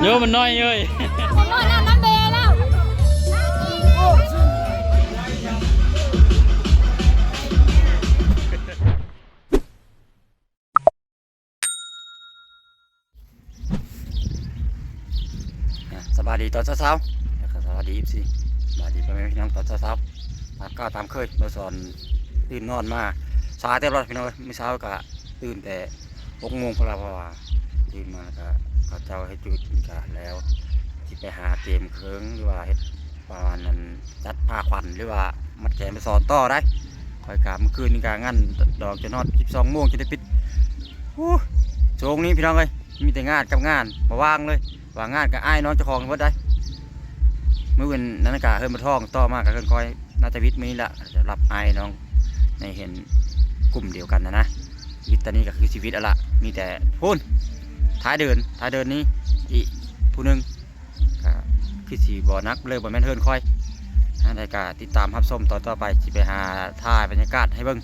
ໂຍ ມັນນ້ອຍເອີຍ. ໄປໂລດແລ້ວ ນ້ຳເບແລ້ວ. ອ່ະ ສະບາຍດີຕອນເຊົ້າໆ ແລ້ວກໍສະບາຍດີ ເອັຟຊີ ສະບາຍດີພໍ່ແມ່ພີ່ນ້ອງຕອນເຊົ້າໆ. ຕາມເກົ່າຕາມເຄີຍ ມື້ສອນຕື່ນນອນມາສາຍແຕ່ລອດພີ່ນ້ອງເອີຍ. ມື້ເຊົ້າກໍຕື່ນແຕ່ຫົກໂມງພຸ້ນລະ ເພາະວ່າຕື່ນມາແລ້ວກໍເຂົາເຈົ້າເຮັດຢູ່ເຮັດກິນກະແລ້ວ ຊິໄປຫາເກມເຄິ່ງ ຫຼືວ່າເຮັດ ປະມານນັ້ນ ຈັດຜ້າຂວັນ ຫຼືວ່າມັດແຂນໄປສອນຕໍ່ໄດ໋. ຂ້ອຍກະມື້ຄືນນີ້ກະງານດອງຈົນຮອດສິບສອງໂມງ ຈົນໄດ້ປິດ. ໂອ້ ຊ່ວງນີ້ພີ່ນ້ອງເອີຍ ມີແຕ່ງານກັບງານ ບໍ່ວ່າງເລີຍ. ວ່າງງານກະອາຍນ້ອງເຈົ້າຂອງເບິດໄດ໋. ມື້ວັນນັ້ນກະເຮືອນບໍ່ທອງ ຕໍ່ມາກະເຮືອນຂ້ອຍ ໜ້າຈະວິດມື້ນີ້ລະ ຈະຮັບອາຍນ້ອງໃຫ້ເຫັນກຸ່ມດຽວກັນນະນະ. ວິດຕອນນີ້ກະຄືຊິວິດແລ້ວລະ ມີແຕ່ພຸ້ນ ທ້າຍເດີນ ທ້າຍເດີນນີ້ອີກຜູ້ໜຶ່ງ. ກະຄືຊິບໍ່ໜັກເລີຍ ບໍ່ແມ່ນເຮືອນຂ້ອຍ. ຈັ່ງໃດກະຕິດຕາມຮັບຊົມຕອນຕໍ່ໄປ ຊິໄປຫາຖ່າຍບັນຍາກາດໃຫ້ເບິ່ງ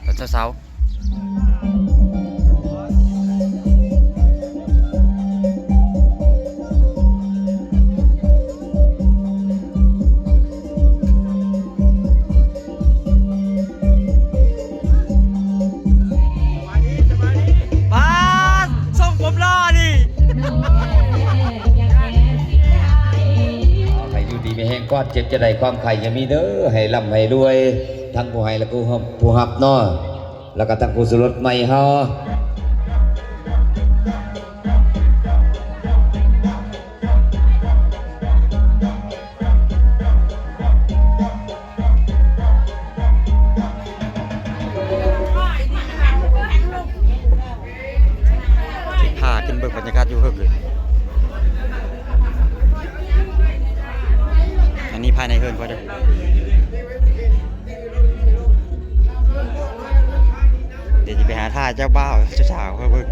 ຕອນເຊົ້າໆ. ປາດ ຊົງຜົມຫຼໍ່ນີ້ ເອົາໃຫ້ຢູ່ດີມີແຮງ ຄວາມເຈັບຈະໄດ້ ຄວາມໄຂ້ຢ່າມີເດີ ໃຫ້ລ່ຳໃຫ້ລວຍ ທັງຜູ້ໃຫ້ ແລະ ຜູ້ຮັບ ຜູ້ຮັບເນາະ ແລ້ວກໍທັງຜູ້ສະຫຼົດໃໝ່ເຮົາ. ພາຂຶ້ນເບິ່ງບັນຍາກາດຢູ່ເທິງ. ອັນນີ້ພາຍໃນເຮືອນຂ້ອຍເດີ. ດຽວຊິໄປຫາຖ້າເຈົ້າບ່າວເຈົ້າສາວເຂົາເບິ່ງ.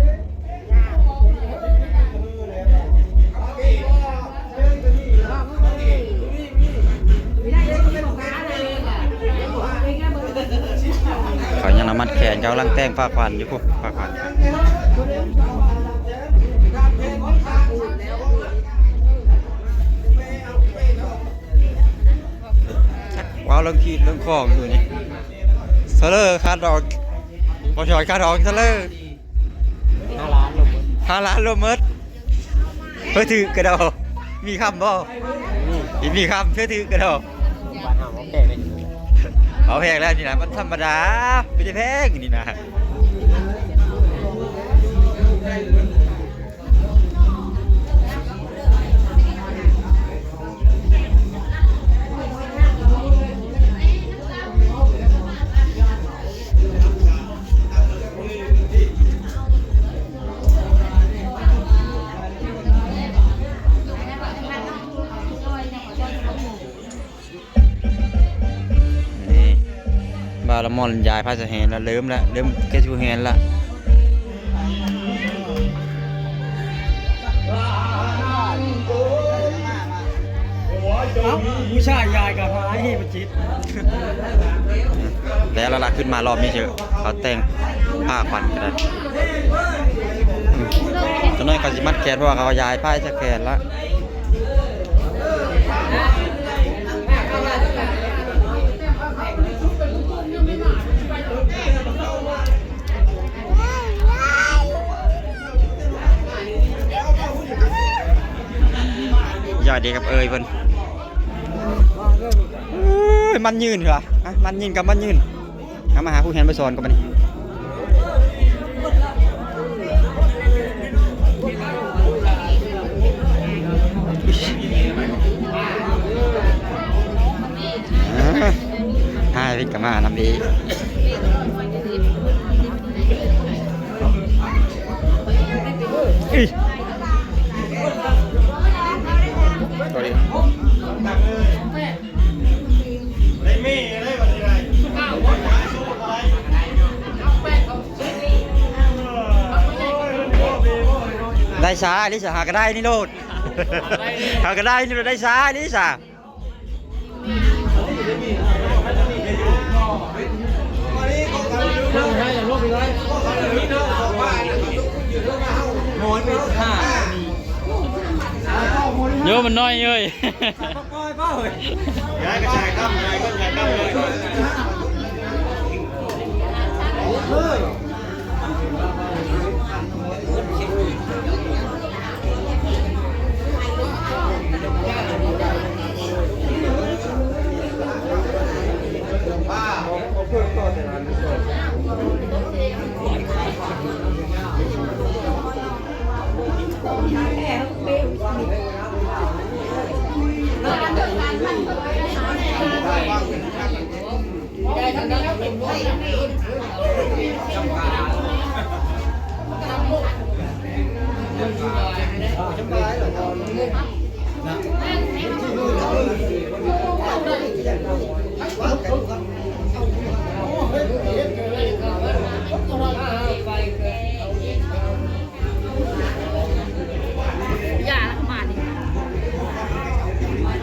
ເຂົາຍັງນຳມັດແຂນ ເຂົາກຳລັງແຕ່ງຜ້າຂວັນຢູ່ພຸ້ນ ຜ້າຂວັນ. ເວົ້າເລື່ອງຂີດເລື່ອງຂອງຢູ່ນີ້ ສະເຫຼີຄາດອກ ບໍ່ຊອຍຄາດອອກສະເຫຼີ ຫ້າລ້ານລົມໝົດ ຫ້າລ້ານລົມໝົດ. ເພື່ອຖືກກະດອກ ມີຄຳບໍ່? ມີ ມີຄຳ ເພື່ອຖືກກະດອກ. ເວົ້າແພງແລ້ວນີ້ນະ ມັນທຳມະດາ ບໍ່ໄດ້ແພງນີ້ນະ. ນີ້ ບ່າວລະມ່ອນຢາຍພາຍສະແຫນລະ ເລີ່ມລະ ເລີ່ມແກ່ສະແຫນລະ. ເອົ້າ ຜູ້ຊາຍຢາຍກໍຫາຍເຮປະຈິດ ແລ້ວລະ ຂຶ້ນມາລອບນີ້ເຈີ ເຂົາແຕ່ງຜ້າຂວັນກໍໄດ້. ອືມ ຈັກໜ້ອຍເຂົາຊິມັດແຂນ ເພາະວ່າເຂົາຢາຍພາຍສະແຫນລະ. ຢາກດີກັບເອີຍເພິ່ນ. ເອີຍ ມັນຍືນຫວາ ອ່ະ ມັນຍືນກັບມັນຍືນ. ເອົາ ມາຫາຄູແຮນໄປສອນກັນບາດນີ້. ອ່າ ຫາຍເພິ່ນກໍມານຳອີກ. ໄດ້ຊ້າ ລິສາ ຫາກໍໄດ້ນີ້ໂລດ ຫາກໍໄດ້ນີ້ໂລດ ໄດ້ຊ້າ ລິສາ. ໂອ້ຍ ມີ ໂຍມມັນນ້ອຍເອີຍ ປ່ອຍເວົ້າເອີຍ ຍ້າຍກະຈາຍຄຳ ຍ້າຍເງິນ ຍ້າຍຄຳເລີຍ.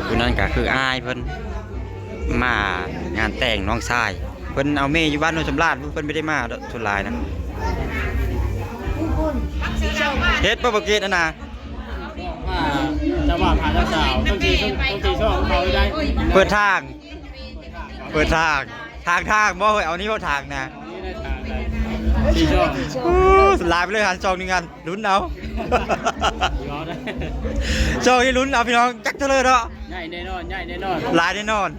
ຜູ້ນັ້ນກະຄືອ້າຍເພິ່ນ ມາງານແຕ່ງນ້ອງຊາຍ ເພິ່ນເອົາເມຢູ່ບ້ານໂນນສຳລາດ ເພິ່ນບໍ່ໄດ້ມາດອກ ສ່ວນຫຼາຍນະ. ເຮັດບໍ່ ບໍ່ເກດຫັ້ນນະ ວ່າຈະວ່າພາເຈົ້າສາວ ຕ້ອງຊິ ຕ້ອງຊິຊອກເຂົາໃຫ້ໄດ້ ເປີດທາງ ເປີດທາງ ທາງ ທາງບໍ່ເຮີ້ຍ ເອົານີ້ບໍ່ທາງນະ ນີ້ໄດ້ທາງໄດ້ ຊິຊອກ ໂອ້ ຫຼາຍໄປເລີຍ ຫາຊ່ອງໜຶ່ງອັນ ລຸ້ນເອົາ ເອົາໄດ້ ຊ່ອງນີ້ລຸ້ນເອົາພີ່ນ້ອງ ຈັກເທື່ອເລີຍເນາະ ໃຫຍ່ແນ່ນອນ ໃຫຍ່ແນ່ນອນ ຫຼາຍແນ່ນອນ.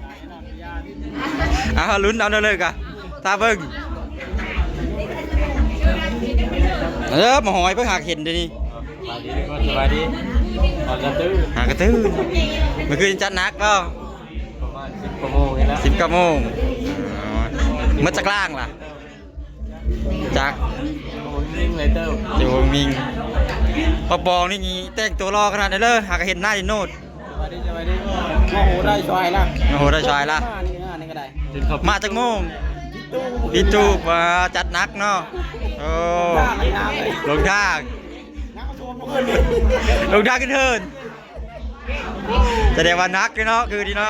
ເອົາ ລຸ້ນເອົາເລີຍກະ ຖ້າເບິ່ງ ເອີ ໝໍຫອຍເພິ່ນຫາກເຫັນເດນີ້ ສະບາຍດີທຸກຄົນ ສະບາຍດີ ຫາກະຕື້ ຫາກະຕື້ ມື້ຄືນຈັດໜັກເນາະ ປະມານສິບກວ່າໂມງນີ້ແຫຼະ ສິບກວ່າໂມງ ອໍ ໝົດຈັກລ້າງລະ ຈັກ ໂອ້ຍ ຍິງເລີຍເຕີບ ຢູ່ມີ ພໍ່ປອງນີ້ແຕ່ງຕົວຫຼໍ່ຂະໜາດໃດເລີຍ ຫາກະເຫັນໜ້າໂນດ ສະບາຍດີ ສະບາຍດີ ມາໂຫໄດ້ຊ່ອຍລະ ມາໂຫໄດ້ຊ່ອຍລະ ມານີ້ ມານີ້ກະໄດ້ ມາຈັກໂມງ? ປິດຕູ ປິດຕູ ວ່າຈັດໜັກເນາະ ໂອ້ ລົງທາງ ລົງທາງຂຶ້ນເທີນ ສະແດງວ່າໜັກຢູ່ເນາະ ຄືນີ້ເນາະ.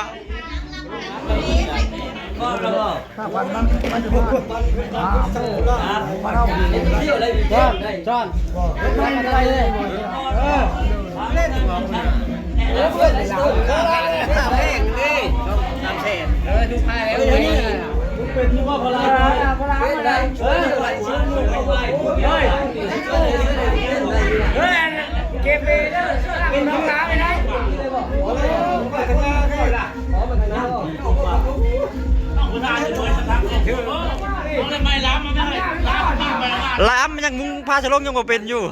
ລາມຍັງ ມຸງຜ້າສະຫຼົງຍັງບໍ່ເປັນຢູ່.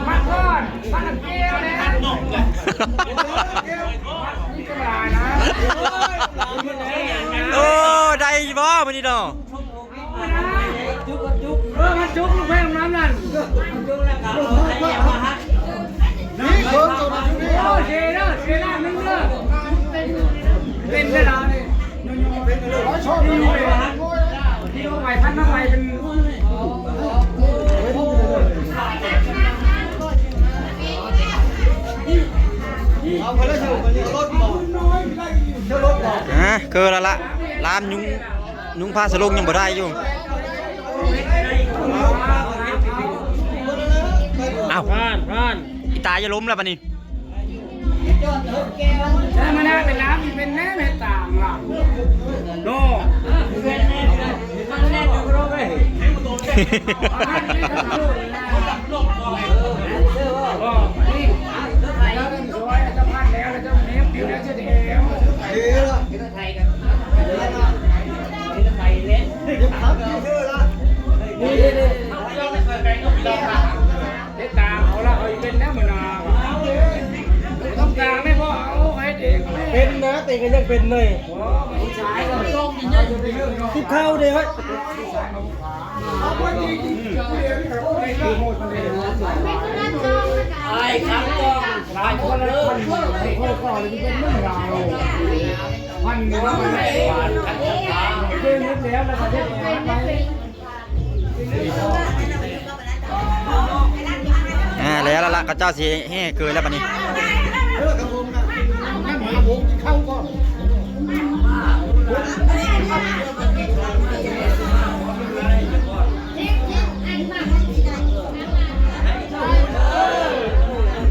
ມັນກ່ອນ ມັນກ່ຽວແລ້ວ ໂອ້ ໄດ້ບໍ່ມື້ນີ້ເນາະ? ເອີ ມັນຈຸກລູກແພງນຳນັ້ນ ໂອ້ ເຊເດີ ເຊເດີ ໜຶ່ງເດີ ເປັນເວລານີ້ ອ່າ ເກີແລ້ວລະ ລາມຍຸງ ນຸ່ງຜ້າສະຫຼົງຍັງບໍ່ໄດ້ຢູ່. ອ້າວ ຜ່ານ ຜ່ານ ອີຕາຢ່າລົ້ມແລ້ວບາດນີ້. ທຳມະດາເປັນນ້ຳ ເປັນແນວເຮັດຕາມລະ ໂນ ເຮັດຕາມເອົາລະ ເຮົາເປັນແລ້ວມື້ໜ້າ ຕ້ອງການໄດ້ບໍ່ ເອົາເຮັດເອງ ເປັນນະ ເຕັງກະຍັງເປັນເລີຍ ຕິດເຂົ້າເດ້ເຮີ້ຍ. ອ່າ ແລ້ວລະ ເຂົາເຈົ້າຊິແຫ່ເກີຍແລ້ວບາດນີ້. ເ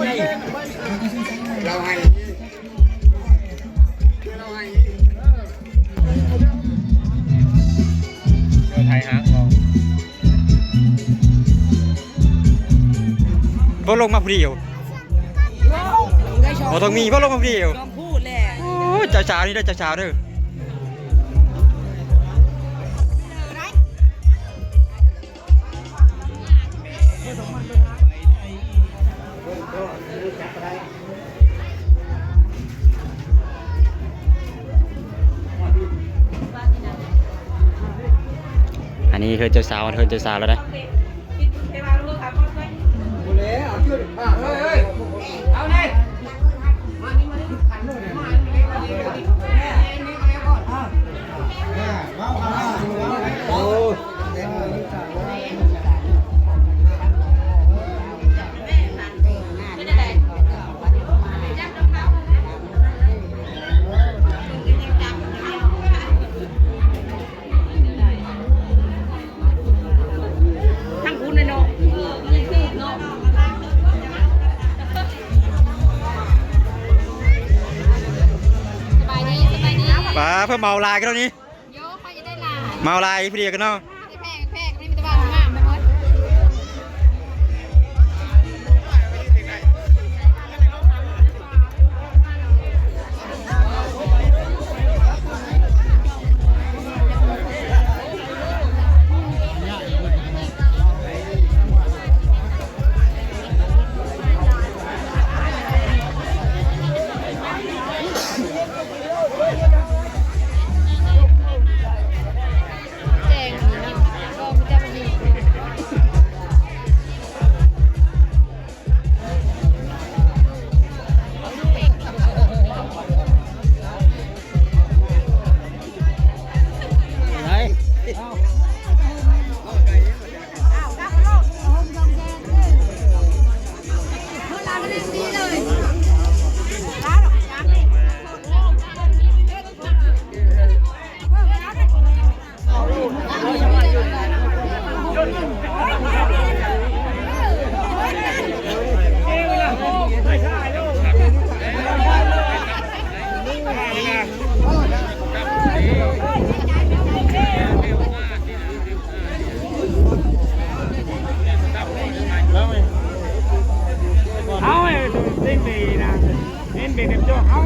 ລາວໃຫ້ ລາວໃຫ້ ເດີນໄທຫາງອອກ ບໍ່ລົງມາຜູ້ດຽວ ບໍ່ຕ້ອງມີ ບໍ່ລົງມາຜູ້ດຽວ ຕ້ອງພູດແຫຼະ ໂອ້ຍ ເຈົ້າສາວນີ້ເດີ ເຈົ້າສາວເດີ. ອັນນີ້ເຮືອນເຈົ້າສາວ ເຮືອນເຈົ້າສາວແລ້ວເດ້. ທາງພຸ້ນເນາະ ສະບາຍດີ ສະບາຍດີ ປາ ເພິ່ນເມົາຫຼາຍກັນແລ້ວນີ້ ໂຍ ຂ້ອຍຈະໄດ້ຫຼາຍ ເມົາຫຼາຍຜູ້ດຽວກັນເນາະ ແພກ ແພກ ນີ້ມີແຕ່ວ່າງາມໄປໝົດ. ເອົາເອົາເປັນເປັນເຈົ້າເຮົາ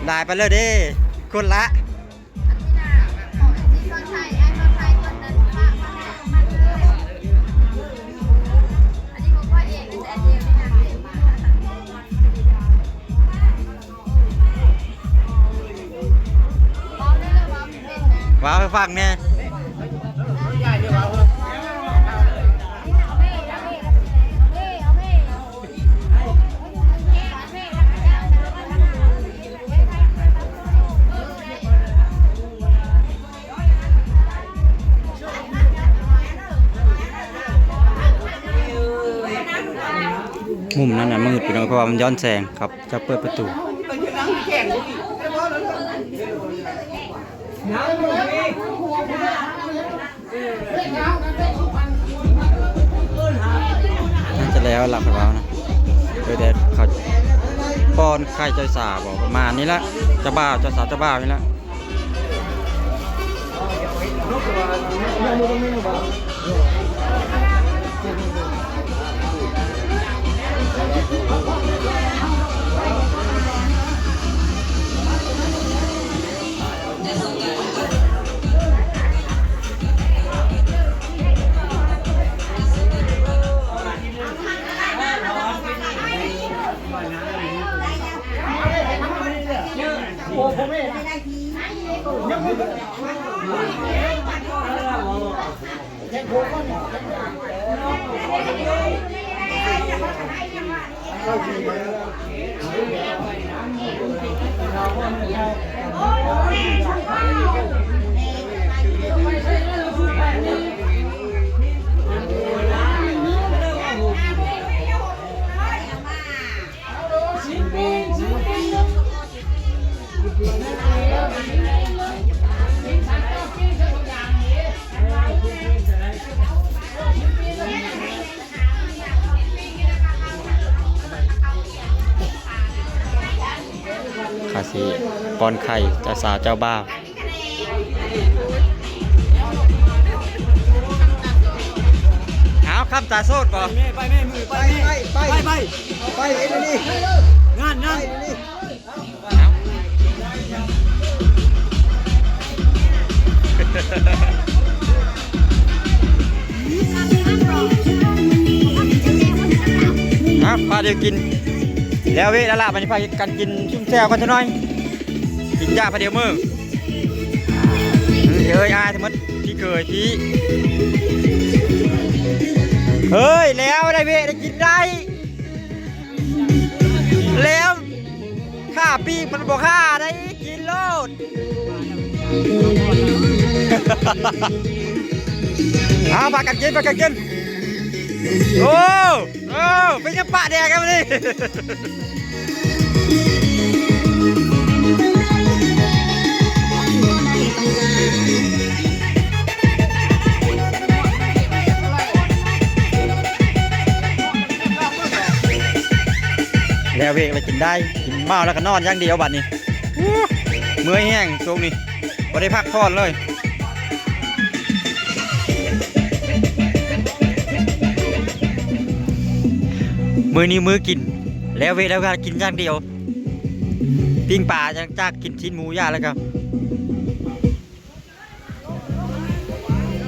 ຫຼາຍໄປເລີຍເດ້ ຄົນລະ. ເວົ້າໃຫ້ຟັງແດ່. ມຸມນັ້ນນະມືດ ພີ່ນ້ອງ ເພາະວ່າມັນຍ້ອນແສງ ເຂົາຈະເປີດປະຕູ. ໜ້າຈະແລ້ວລະ ຂ້ອຍວ່ານະ ເອີ ແຕ່ເຂົາປ້ອນໄຂ່ເຈົ້າສາວບໍ ປະມານນີ້ລະ ເຈົ້າບ່າວ ເຈົ້າສາວ ເຈົ້າບ່າວນີ້ລະ. ເ ທີ່ປ້ອນໄຂ່ເຈົ້າສາວເຈົ້າບ່າວ. ເອົາ ຄຳຕາໂສດບໍ່? ໄປແມ່ ໄປແມ່ ມື ໄປແມ່ ໄປ ໄປ ໄປ ໄປ ໄປ ເຮັດອັນນີ້ ງານ ງານ ໄປອັນນີ້. ເອົາ ພາດຽວກິນ ແລ້ວເວລາລະ ບັດນີ້ພາກັນກິນຊຸມແຈ່ວກ່ອນຈັກໜ້ອຍ ກິນຢາພາດຽວມື້. ເອີຍ ອ້າຍທັງໝົດ ພີ່ເຂີຍ ພີ່ ເຮີ້ຍ ແລ້ວໄດ້ເວ ໄດ້ກິນໄດ້ ແລ້ວ ຂ້າປີກມັນບໍ່ຂ້າໄດ້ ກິນໂລດ. ເອົາ ພາກັນກິນ ພາກັນກິນ. ໂອ້ ໂອ້ ເປັນຫຍັງປະແດກກັນນີ້? ແລ້ວເວກແລ້ວກິນໄດ້ ກິນເມົາແລ້ວກໍນອນຢ່າງດຽວບັດນີ້. ໂອ້ ເມື່ອຍແຮງຊ່ວງນີ້ ບໍ່ໄດ້ພັກຜ່ອນເລີຍ. ມື້ນີ້ມື້ກິນ ແລ້ວເວກແລ້ວກໍກິນຢ່າງດຽວ ປີ້ງປາ ຫຼັງຈາກກິນຊີ້ນໝູຢ່າແລ້ວກໍ ຕ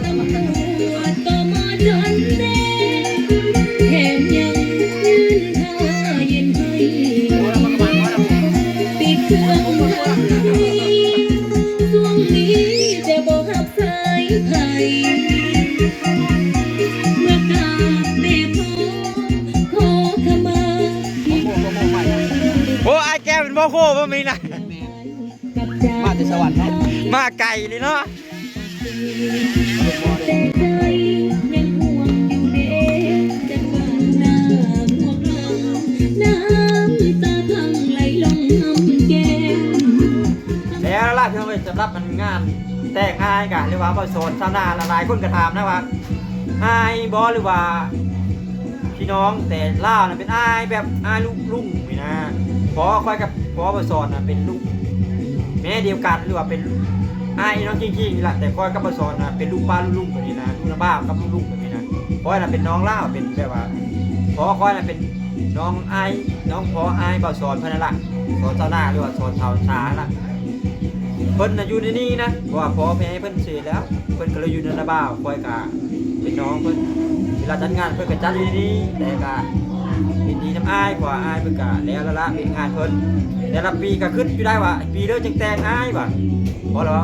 ຳຫຼວດກໍມາຈົນແດ່ ແຖມຍັງຢືນຖ້າຢືນໃຫ້ ປິດເຄື່ອງທັນທີ ຊ່ວງນີ້ຈະບໍ່ຮັບສາຍໃຜ ເມື່ອກາບແມ່ພໍ່ ຂໍຂະມາ. ໂອ້ ອ້າຍແກ້ວເປັນບໍ່ໂຄບໍ່ມີນະ. ມາແຕ່ສະຫວັນເນາະ ມາໄກເລີຍເນາະ. ແຕ່ໃຈຍັງຫ່ວງຢູ່ເດ້ ຈັກວັນໜ້າພວກເຮົາ ນ້ຳຕາພັງໄຫຼລົງນຳແກ້ມ. ແລ້ວລະພີ່ນ້ອງເອີຍ ສຳລັບອັນງານແຕ່ງອ້າຍກະ ຫຼືວ່າບ່າວສອນຊາວນາ ຫຼາຍໆຄົນກະຖາມນະວ່າ ອ້າຍບໍ່ ຫຼືວ່າ ພີ່ນ້ອງ ແຕ່ລາວນະເປັນອ້າຍແບບອ້າຍລູກລຸງນີ້ນະ. ພໍ່ຂ້ອຍກັບພໍ່ບ່າວສອນນະເປັນລູກແມ່ດຽວກັນ ຫຼືວ່າເປັນອ້າຍນ້ອງຄິງໆນີ້ລະ ແຕ່ຂ້ອຍກັບບ່າວສອນນະເປັນລູກປ້າລູກລຸງແບບນີ້ນະ ລູກນ້າບ່າວກັບລູກລຸງແບບນີ້ນະ. ຂ້ອຍນະເປັນນ້ອງລາວ ເປັນແບບວ່າ ພໍ່ຂ້ອຍນະເປັນນ້ອງອ້າຍ ນ້ອງພໍ່ອ້າຍບ່າວສອນເພິ່ນນັ້ນລະ ສອນຊາວນາ ຫຼືວ່າສອນຊາວຊາລະ. ເພິ່ນນະຢູ່ໃນນີ້ນະ ເພາະວ່າພໍ່ແມ່ເພິ່ນເສຍແລ້ວ ເພິ່ນກໍເລີຍຢູ່ນຳນ້າບ່າວ ຂ້ອຍກະເປັນນ້ອງເພິ່ນ. ເວລາຈັດງານເພິ່ນກໍຈັດຢູ່ໃນນີ້ ແຕ່ກະຍິນດີນຳອ້າຍ ເພາະວ່າອ້າຍເພິ່ນກະແລ້ວລະລະວຽກງານເພິ່ນ. ແຕ່ລະປີກະຄຶດຢູ່ໄດ້ວ່າ ປີເດີຈັ່ງແຕ່ງອ້າຍວ່າ ເພາະລະ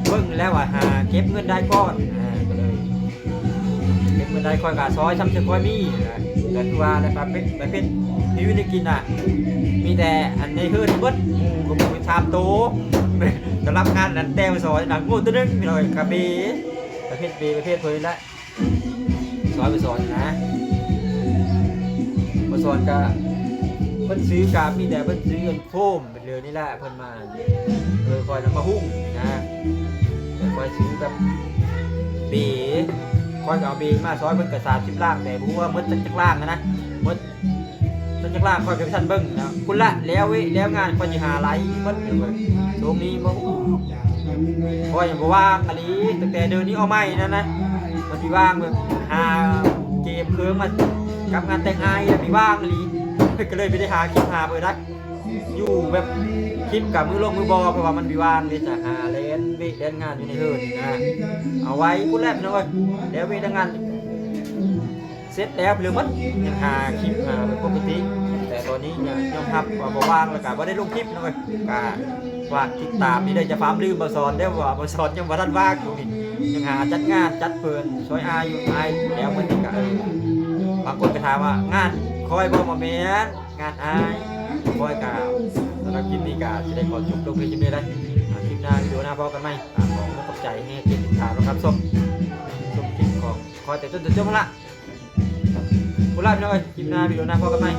ເບິ່ງແລ້ວວ່າຫາເກັບເງິນໄດ້ກ່ອນ ອ່າ ກໍເລີຍ ເກັບເງິນໄດ້ຂ້ອຍກະຊ່ອຍຊ່ຳທີ່ຂ້ອຍມີນະ. ແຕ່ຄືວ່າແຫຼະ ປາເປັດ ປາເປັດ ທີ່ຢູ່ໄດ້ກິນນະ ມີແຕ່ອັນໃນເຮືອນໝົດ ໝູ່ກໍໝູ່ສາມໂຕ. ສຳລັບງານອັນແຕ່ງສອຍນະ ໂງ່ໂຕໜຶ່ງພີ່ນ້ອງ ກະເບ ປາເພັດເບ ປາເພັດເພິ່ນແຫຼະ ສອຍໄປສອນນະ ໄປສອນກະ ເພິ່ນຊື້ກະມີແຕ່ເພິ່ນຊື້ອັນໂຟມ ເລີຍນີ້ແຫຼະເພິ່ນມາ ເອີ ຂ້ອຍນຳມາຫຸ້ງນະ ຂ້ອຍຊື້ແບບເບ ຂ້ອຍກໍເອົາເບມາຊອຍເພິ່ນກໍສາມສິບລ້ານ ແຕ່ບໍ່ຮູ້ວ່າໝົດຈັກລ້ານນະ ໝົດຈັກລ້ານຂ້ອຍກໍບໍ່ທັນເບິ່ງນະ. ພຸ້ນລະ ແລ້ວເວີ້ຍ ແລ້ວງານຂ້ອຍຊິຫາໄລ່ໝົດເລີຍ ຊ່ວງນີ້ບໍ່ ຂ້ອຍຍັງບໍ່ວ່າງອີ່ຫຼີ ຕັ້ງແຕ່ເດືອນນີ້ອອກໃໝ່ນັ້ນນະ ມັນຊິວ່າງແບບຫາເກມເຄີມມາກັບງານແຕ່ງອ້າຍ ແລ້ວຊິວ່າງອີ່ຫຼີ ກໍເລີຍບໍ່ໄດ້ຫາຄລິບຫາເບີໄດ້ ຢູ່ແບບຄລິບກັບມື້ລົງມື້ບໍ່ ເພາະວ່າມັນບໍ່ວ່າງເດ້ ຈະຫາແລ່ນເວະແລ່ນງານຢູ່ໃນເຮືອນນະ. ເອົາໄວ້ພຸ້ນແຫຼະພີ່ນ້ອງເອີຍ ແລ້ວເວະແລ້ວງານເສັດແລ້ວເຫຼືອໝົດ ຍັງຫາຄລິບຫາເບິ່ງປົກກະຕິ ແຕ່ຕອນນີ້ຍອມຮັບວ່າບໍ່ວ່າງ ແລ້ວກະບໍ່ໄດ້ລົງຄລິບພີ່ນ້ອງເອີຍ. ກະຝາກຕິດຕາມນີ້ເດີ ຢ່າຟ້າວລືມບ່າວສອນເດີ ເພາະວ່າບ່າວສອນຍັງບໍ່ທັນວ່າງຢູ່ນີ້ ຍັງຫາຈັດງານຈັດເພິ່ນຊ່ອຍອ້າຍຢູ່ ອ້າຍແລ້ວເພິ່ນກະ ເອີ ບາງຄົນກະຖາມວ່າງານຂ້ອຍບໍ່ ບໍ່ແມ່ນ ງານອ້າຍ ຂ້ອຍກະ ສຳລັບຄລິບນີ້ກະຊິໄດ້ຂໍຈົບລົງພຽງສ່ຳນີ້ເດີ ອາ ຄລິບໜ້າ ວິດີໂອໜ້າພໍ້ກັນໃໝ່. ອາ ຂໍຂອບໃຈແຮງທີ່ຕິດຕາມ ແລະ ຮັບຊົມ ຊົມຄລິບຂອງຂ້ອຍແຕ່ຕົ້ນຈົນຈົບຫັ້ນລະ ພຸ້ນລະພີ່ນ້ອງເອີຍ ຄລິບໜ້າ ວິດີໂອໜ້າພໍ້ກັນໃໝ່.